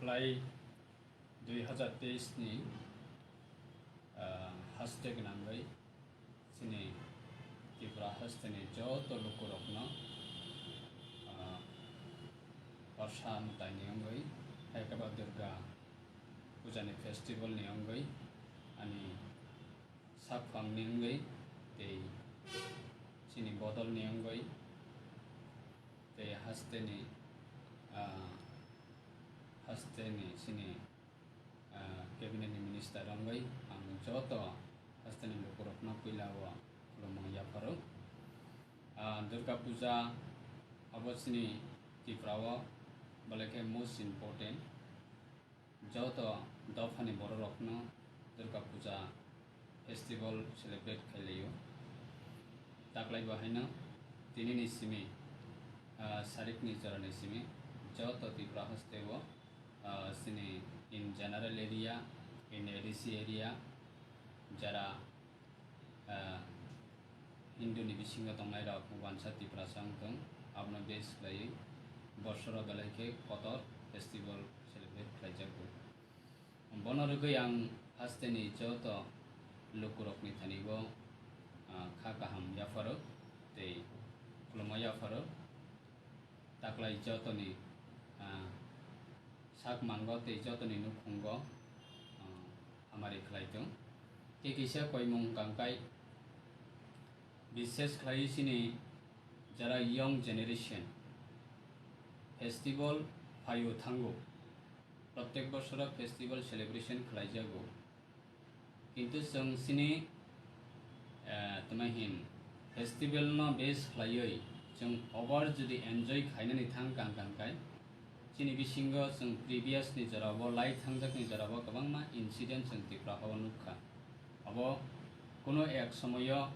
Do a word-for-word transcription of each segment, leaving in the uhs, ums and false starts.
July dui hazar teis ni, ah, haste gwnangwi chini Tripura haste ni joto lukurokno, ah, Orsa mwtai ni wngwi, hai khe bo Durga puja ni festival ni wngwi, ani saphang ni wngwi, tei chini bodol ni wngwi, tei haste ni, ah, haste ni chini, ah, cabinet ni minister wngwi ang joto haste ni lukurokno puila o khulumung yapharo. Ah, Durga puja abo chini Tripura o belai khe most important. Joto dophani bororokno Durga Puja festival celebrate khailaiyo. Taklai bo haino tinini simi, ah, sarikni jorani simi joto Tripura hasteo, ah, chini in general area, in A D C area, jara ah, Hindu ni bisingo tongnai rok wansa Tiprasa wng tong, abono base khlaiwi borsoro belai khe kotor festival celebrate khlaijago. Bono rwgwi ang haste ni joto lukurokni thani bo, ah, kha kaham yapharo tei khulumma yapharo. Taklai jotoni, ah, sak mango tei jotoni nukhungo, ah, hamari khlai tong. Tei kisa koimung kangkai, bishes khlai chini jara young generation festival phaio thango, prottek bosoro festival celebration khlaijago. Kintu chwng chini, eh, tama hin festival no base khlaiwi chwng over jodi enjoy khainani thang kang kang kai, chini bisingo chwng previous ni jorao, lai thangjakni jorao kwbangma incident chwng Tripura o nukha. Abo kuno ek somoyo,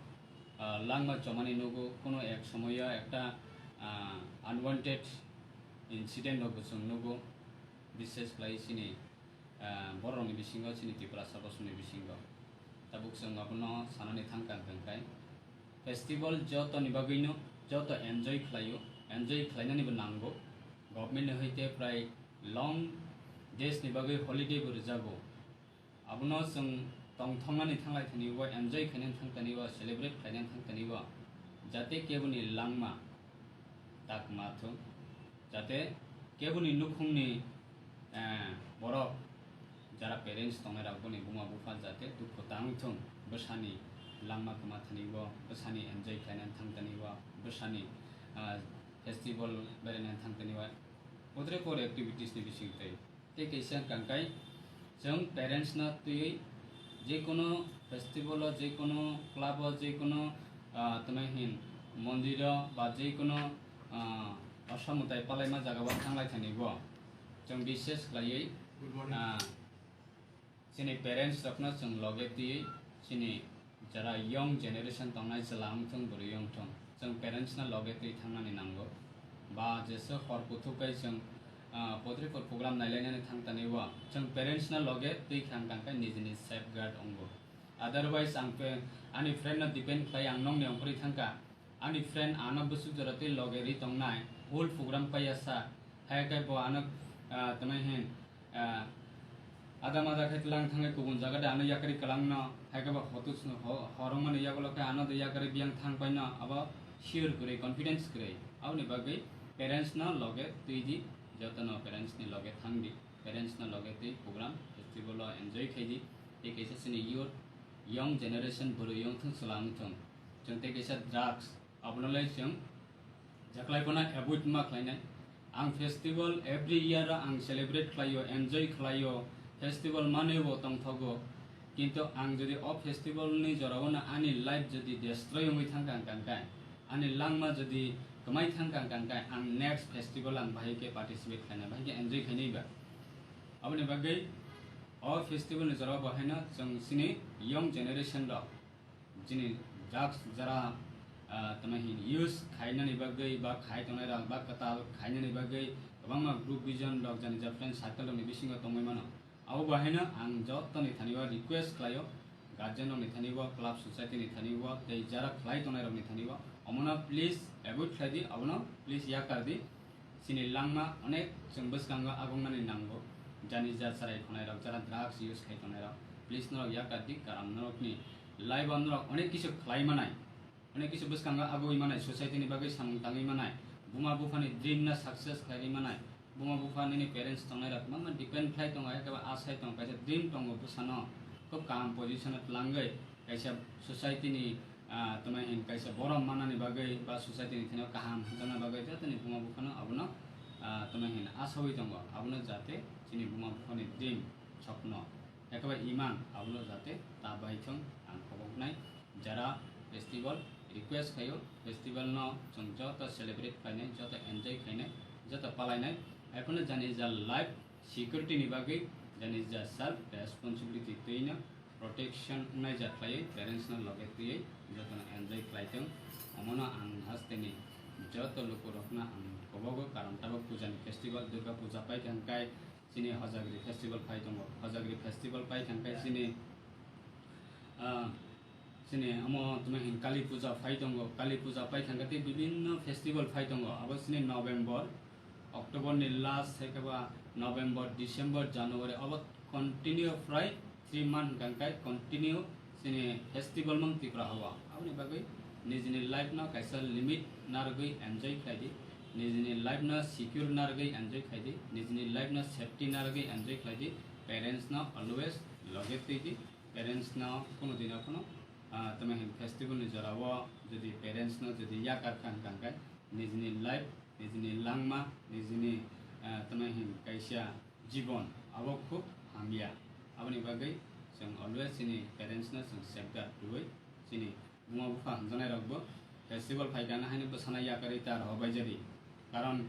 ah, langma chomani nugo, kuno ek somoyo ekta, ah, unwanted incident rokbo chwng nugo, bishes khlai chini ah, bororokni bisingo, chini Tiprasa bosongni bisingo. Tabuk chwng abono sanani thang kang kang khe, festival jotoni bagwino joto enjoy khlaio, enjoy khlainanibo nango. Government ni hoite prai long days ni bagwi holiday bo rwjago. Abono chwng tongthoknani thanglai thani o, enjoy khainani thang thani o, celebrate khlainani thang thani o, jate keboni langma tak ma thung, jate keboni nukhungni, eh, borok jara parents tongnai rok boni buma bupha jate dukhu tang thung, bwsani langma kwma thani o, bwsani enjoy khlainani thang thani o, bwsani, ah, festival berainani thang thani o, potre por activities ni bising twi. Tei kaisa kangkai, chwng parents no twiwi jekono festival o, jekono club o, jekono, ah, tamo hin mondir o ba jekono, ah, osa mwtai palaima jaga o thanglai thani bo chwng bishes khlaiwi, ah, chini parents rokno chwng loge twiwi chini jara young generation tongnai chwla wngthung, bwrwi wngthung, chwng parents no loge twi thangnani nango. Ba jesa hor kuthuk kai chwng, ah, potripur program nailainani thang tani o, chwng parents no loge twi khang kang khe nijini safeguard wngo. Otherwise ang pe-, ani friend no depend khlai ang nokni ongkhorwi thangkha. Ani friend ano bwswk jora tei loge ri tongnai, whole program paiya sa, hai khe bo ano, ah, tamo hin, ah, ada mada khe tlang thangwi kubun jaga de ano yakari kwlangno, hai khe bo hotus no ho-, horongmani yagulo khe ano de yakari biyang thang paino, abo sure kwrwi, confidence kwrwi. Aboni bagwi parents no loge twi di, jotono parents ni loge thang di, parents no loge twi program festival o enjoy khai di, tei kaisa chini youth, young generation bwrwi wngthung, chwla wngthung. Chwng tei kaisa drugs, abono lai chwng jaklai phano avoid ma khlainai. Ang festival every year o ang celebrate khlaio, enjoy khlaio, festival manwi bo tongthogo. Kintu ang jodi o festival ni jorao no ani life jodi destroy wngwi thang kang kang khe, ani langma jodi kwmai thang kang kang khe, ang next festival ang bahai khe participate khlainai, bahai khe enjoy khainai ba. Aboni bagwi o festival ni jorao bo haino chwng chini young generation rok, chini drugs jara, ah, tamo hin use khainani bagwi ba khai tongnai rok ba kwtal khainani bagwi kwbangma group vision rok jani ja friend circle rokni bisingo tongwi mano. Abo bahaino ang jotoni thani o request khlaio, guardian rokni thani o, club society ni thani o, tei jara khlai tongnai rokni thani o, omono please avoid khlai di, abono please yakar di. Chini langma onek chwng bwskango agongnani nango. Jani ja chwrai khonai rok, jara drugs use khai tongnai rok, please norok yakar di, karon norokni life o norok onek kisu khlai manai, onek kisu bwskango agoi manai, society ni bagwi samung tangwi manai, buma buphani dream no success khlaiwi manai, buma bupha nini parents tongnai rok kwbangma depend khlai tongo, ekeba asai tongo, kaisa dream tongo bwsano, khub kaham position o twlangwi kaisa society ni ah, tamo hin kaisa borom manani bagwi ba society ni thani kaham hwnjakna bagwi jotoni buma buphano abono, ah, tamo hin asawi tongo, abono jate chini buma buphani dream, sopno, ekaba iman abono jate ta bai thung ang khoboknai. Jara festival request khaio, festival no chwng joto celebrate khlainai, joto enjoy khlainai, joto palainai, haiphano jani ja life security ni bagwi jani ja self responsibility twino protection wngnai ja khlaiwi parents no loge twiwi jotono enjoy khlai thung. Omono ang hasteni joto lukurokno ang kobogo, karon tabuk puja ni festival, Durga puja pai thang kai chini Hojagri festival phai tongo, Hojagri festival pai thang kai chini, ah, chini omo tamo hin Kali puja phai tongo, Kali puja pai thang kai tei bibinno festival phai tongo, abo chini November, October ni last, hai khe ba November, December, January, abo continue prai three month hwnkha khe continue chini festival mang Tripura ha o. Aboni bagwi nijini life no kaisa limit narwgwi enjoy khlai di, nijini life no secure narwgwi enjoy khlai di, nijini life no safety narwgwi enjoy khlai di, parents no always loge twi di, parents no kunu dino kunu, ah, tamo hin festival ni jora o jodi parents no jodi yakar kha hwnkha khe nijini life, nijini langma, nijini, ah, tamo hin kaisa jibon abo khub hamya. Aboni bagwi chwng always chini parents no chwng safeguard rwui chini buma bupha hamjaknai rokbo festival phaikha na haino bwsana yakarwi ta rohor bai jadi. Karon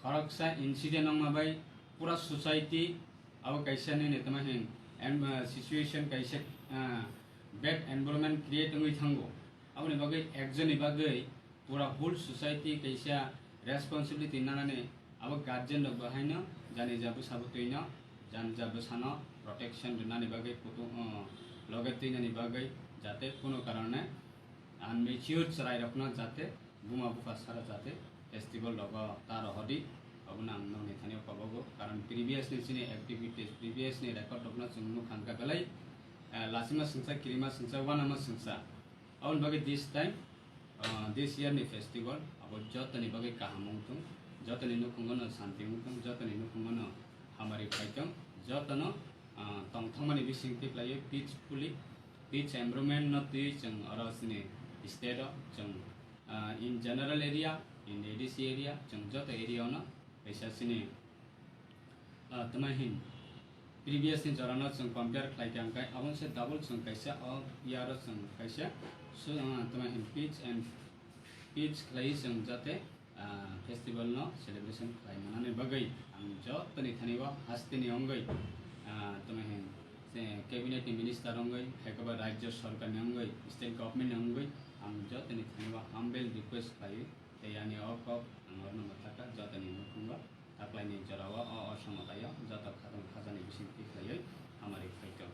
khoroksa incident wngma bai pura society abo kaisa nini tamo hin em, ah, situation kaisa, ah, bad environment create wngwi thango. Aboni bagwi ekjonni bagwi pura whole society kaisa responsibility nanani, abo guardian rok bo haino jani ja bwsa bwtwi no, jani ja bwsa no protection rwnani bagwi kutung, uh, loge twinani bagwi, jate kunu karone unmature chwrai rok no jate buma bupha sara jate festival rogo ta rohor di, abono ang nokni thani o kobogo, karon previous ni chini activities, previous ni record rok no chwng nukha hwnkha belai, uh, lachima swngsa, kirima swngsa, uanama swngsa. Aboni bagwi this time, ah, this year ni festival abo jotoni bagwi kaham wngthung, jotoni nukhungo no santi wngthung, jotoni nukhungo no hamari phaithung, jotono, ah, tongthokmani bisingtwi khlaiwi peacefully, peace environment no twiwi chwng oro chini state o chwng, ah, in general area, in A D C area, chwng joto area o no kaisa chini Ah, tamo hin previous ni jora no chwng compare khlai kha hwnkhe, abo se double chwng kaisa o year o chwng kaisa su-, ah, tamo hin pitch and pitch khlai chwng jate, ah, festival no celebration khlai manani bagwi ang jotoni thani o haste ni wngwi, ah, tamo hin se cabinet ni minister wngwi, hai khe ba rajya sarkar ni wngwi, state government ni wngwi ang jotoni thani o humble request khlai tei ani o kok ang orno mwthaka jotoni nukhungo. Taklaini jorao o osomotaio joto khatungma khajani bisingtwi khlaiwi hamari phaikha.